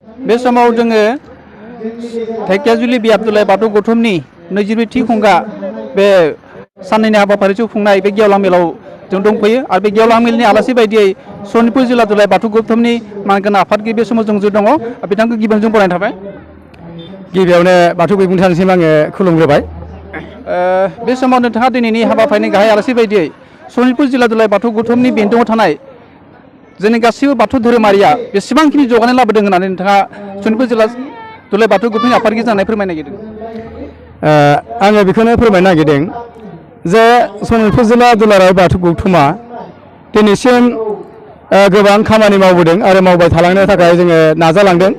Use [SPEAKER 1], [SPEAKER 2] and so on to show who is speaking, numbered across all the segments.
[SPEAKER 1] बे समाव जोङो धेकियाजुलि बियाब दुलाराय बाथौ गौथुमनि 22थि खुंगा बे साननैनि हाबाफारिखौ खुंनाय बे गेवलां मेलाव जों दंफैयो आरो बे गेवलां मेलनि आलासि बायदियै सनितपुर जिल्ला दुलाराय बाथौ गौथुमनि मानगोनां आफादगिरि बे समाव जों दङ बिथांखौ गिबियावनो जों बरायनाय थाबाय।
[SPEAKER 2] गिबियावनो बाथौ बिबुंथिसिम आङो खुलुमग्रोबाय।
[SPEAKER 1] बे समाव नोंथाङा दिनैनि हाबाफारिनि गाहाय आलासि बायदियै सनितपुर जिल्ला दुलाराय बाथौ गौथुमनि बेन्दोङाव थानाय जोंनि गासिबो बाथौ धोरोमारिया बेसेबांखिनि जौगानाय लाबोदों होननानै नोंथाङा सनितपुर जिल्ला दुलाराय बाथौ गौथुमनि आफादगिरि जानानै फोरमायनो नागिरदों?
[SPEAKER 2] आङो बेखौनो फोरमायनो नागिरदों जे सनितपुर जिल्ला दुलाराय बाथौ गौथुमा दिनैसिम गोबां खामानि मावबोदों आरो मावबाय थालांनो थाखाय जोङो नाजालांदों।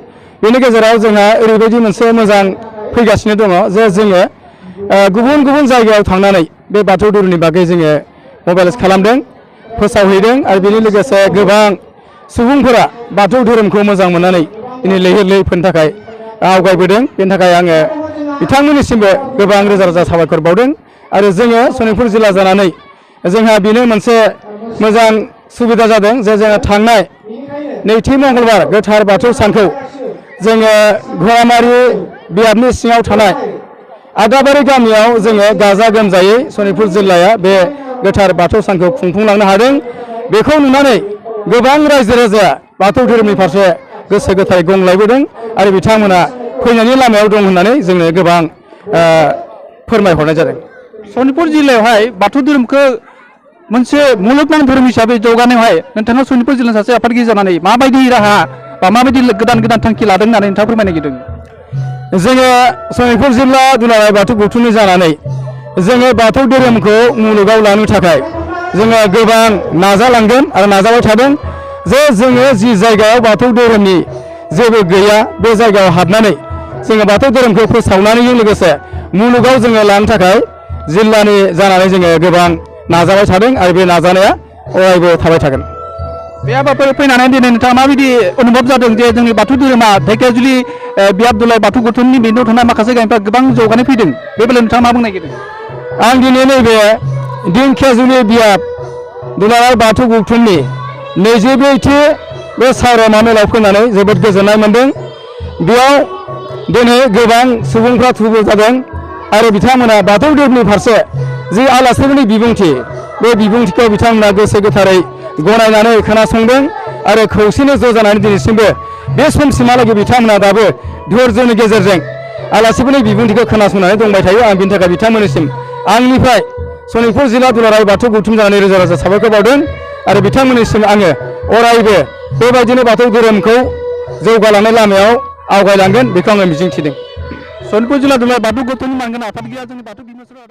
[SPEAKER 2] बेनि गेजेराव जोंहा ओरैबायदि मोनसे मोजां फैगासिनो दङ जे जोङो गुबुन गुबुन जायगायाव थांनानै बे बाथौ धोरोमनि बागै जोङो मबाइलाइज खालामदों, फोसावहैदों आरो बेनि लोगोसे गोबां सुबुंफोरा बाथौ धोरोमखौ मोजां मोननानै दिनै लैहोर लैहोर फैनो थाखाय आवगायबोदों। बेनि थाखाय आङो बिथांमोननिसिमबो गोबां रोजा रोजा साबायखर बावदों आरो जोङो सनितपुर जिल्ला जानानै जोंहा बेनो मोनसे मोजां सुबिदा जादों जे जोङो थांनाय नैथि मंगलबार गोथार बाथौ सानखौ जोङो घरामारि बियाबनि सिङाव थानाय आगाबारि गामियाव जोङो गाजा गोमजायै सनितपुर जिल्लाया बे गोथार बाथौ सानखौ खुंफुंलांनो हादों। बेखौ नुनानै गोबां रायजो राजाया बाथौ धोरोमनि फारसे गोसो गोथारै गंलायबोदों आरो बिथांमोना फैनायनि लामायाव दं होननानै जोंनो गोबां फोरमायहरनाय जादों।
[SPEAKER 1] सनितपुर जिल्लायावहाय बाथौ धोरोमखौ मोनसे मुलुगनां धोरोम हिसाबै जौगानायावहाय नोंथाङा सनितपुर जिल्लानि सासे आफादगिरि जानानै माबायदि राहा बा माबायदि गोदान गोदान थांखि लादों होननानै नोंथाङा फोरमायनो नागिरदों?
[SPEAKER 2] जोङो सनितपुर जिल्ला दुलाराय बाथौ गौथुमनि जानानै जोङो बाथौ धोरोमखौ मुलुगाव लानो थाखाय जोङो गोबां नाजालांदों आरो नाजाबाय थादों जे जोङो जि जायगायाव बाथौ धोरोमनि जेबो गैया बे जायगायाव हाबनानै जोङो बाथौ धोरोमखौ फोसावनायजों लोगोसे मुलुगाव जोङो लानो थाखाय जिल्लानि जानानै जोङो गोबां नाजाबाय थादों आरो बे नाजानाया अरायबो थाबाय थागोन।
[SPEAKER 1] बे हाबाफारियाव फैनानै दिनै नोंथाङा माबायदि अनुभब जादों जे जोंनि बाथौ धोरोमा धेकियाजुलि बियाब दुलाराय बाथौ गौथुमनि बेन्दोङाव थानाय माखासे गामिफ्रा गोबां जौगानाय फैदों, बे बेलायाव नोंथाङा मा बुंनो नागिरदों?
[SPEAKER 2] आं दिनै नैबे धेकियाजुलि बियाब दुलाराय बाथौ गौथुमनि 22थि बे सावरायमा मेलाव फैनानै जोबोद गोजोननाय मोनदों। बेयाव दिनै गोबां सुबुंफ्रा थुबुर जादों आरो बिथांमोना बाथौ धोरोमनि फारसे जि आलासिफोरनि बिबुंथि बे बिबुंथिखौ बिथांमोना गोसो गोथारै गनायनानै खोनासंदों आरो खौसेनो ज' जानानै दिनैसिमबो बे समसिमहालागै बिथांमोना दाबो धैर्यनि गेजेरजों आलासिफोरनि बिबुंथिखौ खोनासंनानै दंबाय थायो। आं बिनि थाखाय बिथांमोननिसिम आंनिफ्राय सनितपुर जिल्ला दुलाराय बाथौ गौथुम जानानै रोजा रोजा साबायखर बावदों आरो बिथांमोननिसिम आङो अरायबो बेबायदिनो बाथौ धोरोमखौ जौगालांनाय लामायाव आवगायलांगोन बेखौ आङो मिजिंथिदों।
[SPEAKER 1] सनितपुर जिल्ला दुलाराय बाथौ गौथुमनि मानगोनां आफादगिरिया जोंनि बाथौ बिमुसुराव